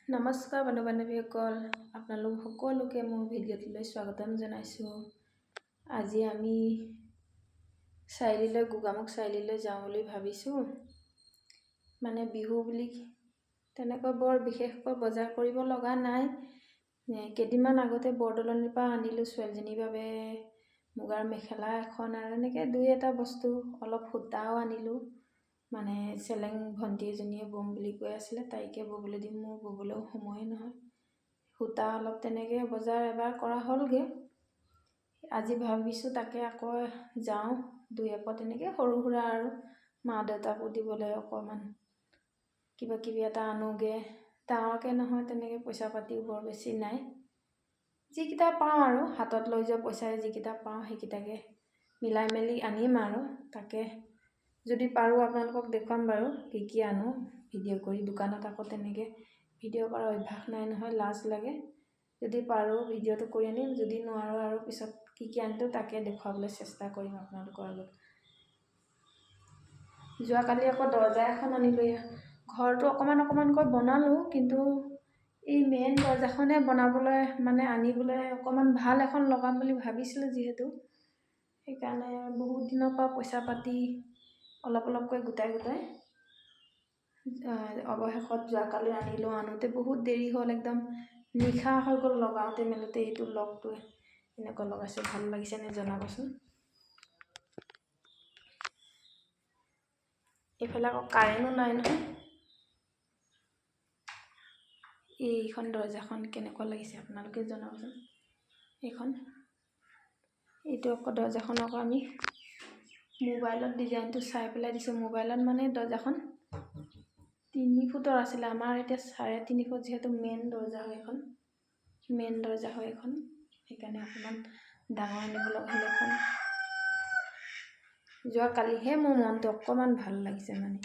নমস্কাৰ বন্ধু বান্ধৱীসকল, আপোনালোক সকলোকে মোৰ ভিডিঅ'টোলৈ স্বাগতম জনাইছোঁ। আজি আমি চাৰিআলিলৈ, গোগামুখ চাৰিআলিলৈ যাওঁ বুলি ভাবিছোঁ। মানে বিহু বুলি তেনেকৈ বৰ বিশেষকৈ বজাৰ কৰিব লগা নাই। কেইদিনমান আগতে বৰদলনিৰ পৰা আনিলোঁ ছোৱালীজনীৰ বাবে মুগাৰ মেখেলা এখন আৰু এনেকৈ দুই এটা বস্তু, অলপ সূতাও আনিলোঁ। মানে চেলেং ভণ্টি এজনীয়ে ব'ম বুলি কৈ আছিলে, তাইকে ব'বলৈ দিম, মোৰ ব'বলৈও সময়ে নহয়। সূতা অলপ তেনেকৈ বজাৰ এবাৰ কৰা হ'লগৈ। আজি ভাবিছোঁ তাকে আকৌ যাওঁ, দুই এপদ তেনেকৈ সৰু সুৰা আৰু মা দেউতাকো দিবলৈ অকণমান কিবা কিবি এটা আনোগৈ। ডাঙৰকৈ নহয়, তেনেকৈ পইচা পাতিও বৰ বেছি নাই। যিকেইটা পাওঁ আৰু হাতত লৈ যোৱা পইচাৰে যিকেইটা পাওঁ সেইকেইটাকে মিলাই মেলি আনিম আৰু তাকে যদি পাৰোঁ আপোনালোকক দেখুৱাম বাৰু কি কি আনো ভিডিঅ' কৰি। দোকানত আকৌ তেনেকৈ ভিডিঅ' কৰাৰ অভ্যাস নাই নহয়, লাজ লাগে। যদি পাৰোঁ ভিডিঅ'টো কৰি আনিম, যদি নোৱাৰোঁ আৰু পিছত কি কি আনিলোঁ তাকে দেখুৱাবলৈ চেষ্টা কৰিম আপোনালোকৰ আগত। যোৱাকালি আকৌ দৰ্জা এখন আনিলোঁ। এয়া ঘৰটো অকণমান অকণমানকৈ বনালোঁ, কিন্তু এই মেইন দৰ্জাখনে বনাবলৈ মানে আনিবলৈ অকণমান ভাল এখন লগাম বুলি ভাবিছিলোঁ যিহেতু, সেইকাৰণে বহুত দিনৰ পৰা পইচা পাতি অলপ অলপকৈ গোটাই গোটাই অৱশেষত যোৱাকালি আনিলোঁ। আনোতে বহুত দেৰি হ'ল, একদম নিশা হৈ গ'ল লগাওঁতে মেলোঁতে। এইটো লকটোৱে এনেকুৱা লগাইছোঁ, ভাল লাগিছেনে জনাবচোন। এইফালে আকৌ কাৰেণ্টো নাই নহয়। এইখন দৰ্জাখন কেনেকুৱা লাগিছে আপোনালোকে জনাবচোন। এইখন এইটো আকৌ দৰ্জাখন আকৌ আমি মোবাইলত ডিজাইনটো চাই পেলাই দিছোঁ। মোবাইলত মানে দৰ্জাখন 3 ফুটৰ আছিলে, আমাৰ এতিয়া 3.5 ফুট, যিহেতু মেইন দৰ্জা হয় এইখন, মেইন দৰ্জা হয় এইখন, সেইকাৰণে অকণমান ডাঙৰ আনিব লগা হ'ল এখন। যোৱাকালিহে মোৰ মনটো অকণমান ভাল লাগিছে, মানে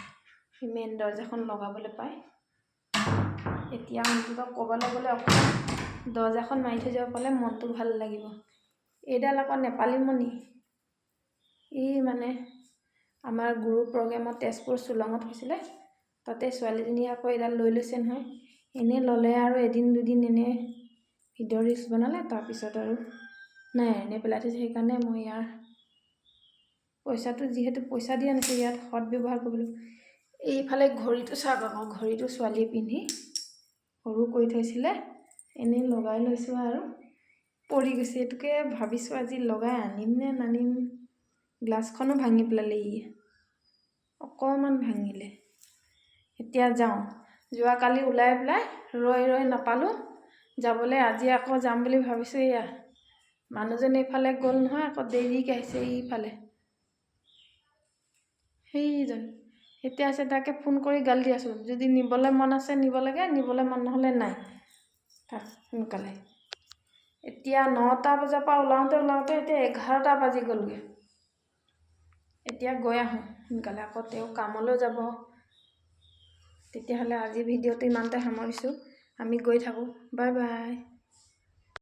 মেইন দৰ্জাখন লগাবলৈ পাই। এতিয়া অন্ততঃ ক'বলৈ গ'লে অকণমান দৰ্জাখন মাৰি থৈ যাব পালে মনটো ভাল লাগিব। এইডাল আকৌ নেপালী মণি। এই মানে আমাৰ গুৰু প্ৰগ্ৰেমত তেজপুৰ চুলঙত হৈছিলে, তাতে ছোৱালীজনীয়ে আকৌ এইডাল লৈ লৈছে নহয়। এনেই ল'লে আৰু এদিন দুদিন এনেই ভিডিঅ' ৰিলচ বনালে, তাৰপিছত আৰু নাই, এনেই পেলাই থৈছে। সেইকাৰণে মই ইয়াৰ পইচাটো যিহেতু পইচা দিয়া নাছিল, ইয়াত সৎ ব্যৱহাৰ কৰিবলৈ। এইফালে ঘড়ীটো চাওক আকৌ, ঘড়ীটো ছোৱালীয়ে পিন্ধি সৰু কৰি থৈছিলে, এনেই লগাই লৈছোঁ আৰু পৰি গৈছে। এইটোকে ভাবিছোঁ আজি লগাই আনিম নে নানিম। গ্লাছখনো ভাঙি পেলালে ই, অকণমান ভাঙিলে। এতিয়া যাওঁ। যোৱাকালি ওলাই পেলাই ৰৈ ৰৈ নাপালোঁ যাবলৈ, আজি আকৌ যাম বুলি ভাবিছোঁ। এয়া মানুহজন এইফালে গ'ল নহয়, আকৌ দেৰিকৈ আহিছে এইফালে সেইজন। এতিয়া আছে, তাকে ফোন কৰি গালি দি আছোঁ। যদি নিবলৈ মন আছে নিব লাগে, নিবলৈ মন নহ'লে নাই তাক সোনকালে। এতিয়া 9টা বজাৰ পৰা ওলাওঁতে ওলাওঁতে এতিয়া 11টা বাজি গ'লগৈ। এতিয়া গৈ আহোঁ সোনকালে, আকৌ তেওঁ কামলৈও যাব। তেতিয়াহ'লে আজি ভিডিঅ'টো ইমানতে সামৰিছোঁ। আমি গৈ থাকোঁ, বাই বাই।